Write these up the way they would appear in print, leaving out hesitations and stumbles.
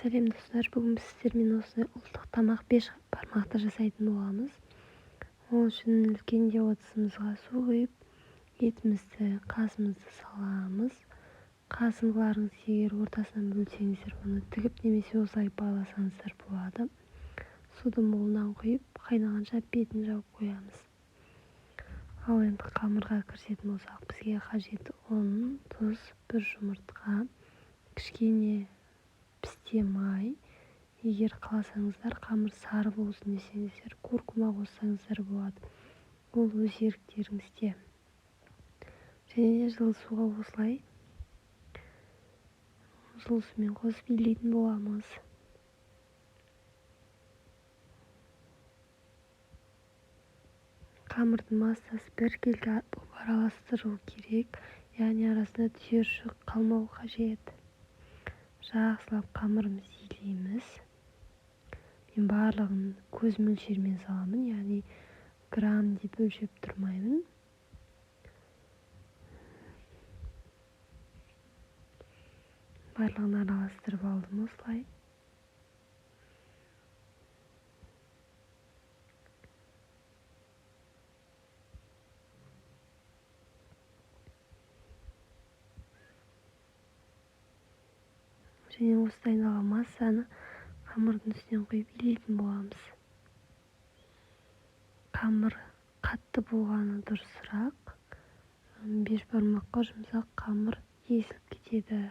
Сәлем, достар! Бүгін біз сіздермен осындай ұлттық тамақ, бешбармақты жасайтын боламыз. Ол үшін үлкендеу ыдысымызға су құйып, етімізді, қазымызды саламыз. Қазыларыңыз егер ортасынан бөлсеңіздер, оны тігіп немесе осылай байласаңыздар болады. Суды молынан құйып, қайнағанша бетін жауып қоямыз. Ал енді қамырға кірісетін болсақ, бізге қажет ұн, тұз, бір жұмыртқа, кішкене пісте май. Егер қаласаңыздар, қамыр сары болсын десеңіздер, куркума қоссаңыздар болады, ол өз еріктеріңізде. Және де жылы суға осылай жылы сумен қосып илейтін боламыз. Қамырдың массасы біркелкі болып араластыру керек, яғни арасында түйіршік қалмау қажет. Жақсылап қамырымызды илейміз. Мен барлығын көз мөлшерімен саламын, яғни грамм деп өлшеп тұрмаймын. Барлығын араластырып алдым осылай. Және осы дайындалған массаны қамырдың үстінен құйып илейтін боламыз. Қамыр қатты болғаны дұрысырақ, бешбармаққа жұмсақ қамыр езіліп кетеді.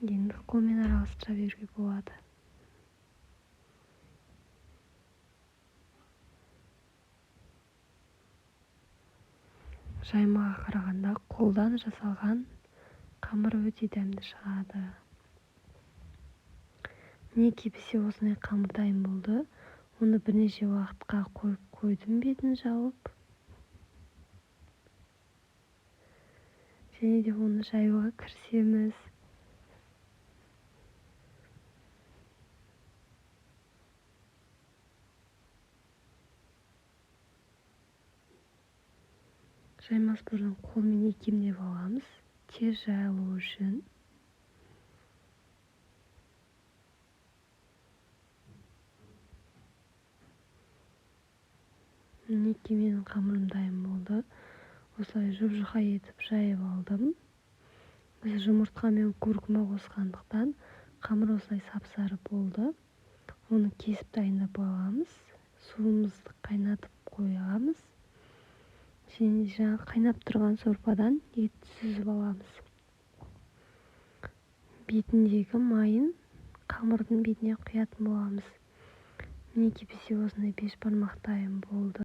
Енді қолмен араластыра беруге болады. Жаймаға қарағанда қолдан жасалған қамыр өте дәмді шығады. Мінекей, бізде осындай қамыр дайын болды. Оны бірнеше уақытқа қойып қойдым, бетін жауып. Және де оны жаюға кірісеміз. Жаймас бұрын қолмен икемдеп аламыз, тез жайылу үшін. Мінекей, менің қамырым дайын болды. Осылай жұп-жұқа етіп жайып алдым. Біз жұмыртқа мен куркума қосқандықтан, қамыр осылай сап-сары болды. Оны кесіп дайындап аламыз. Суымызды қайнатып қоямыз. Және жаңа қайнап тұрған сорпадан етті сүзіп аламыз. Бетіндегі майын қамырдың бетіне құятын боламыз. Мінекей, бізде осындай бешбармақ дайын болды.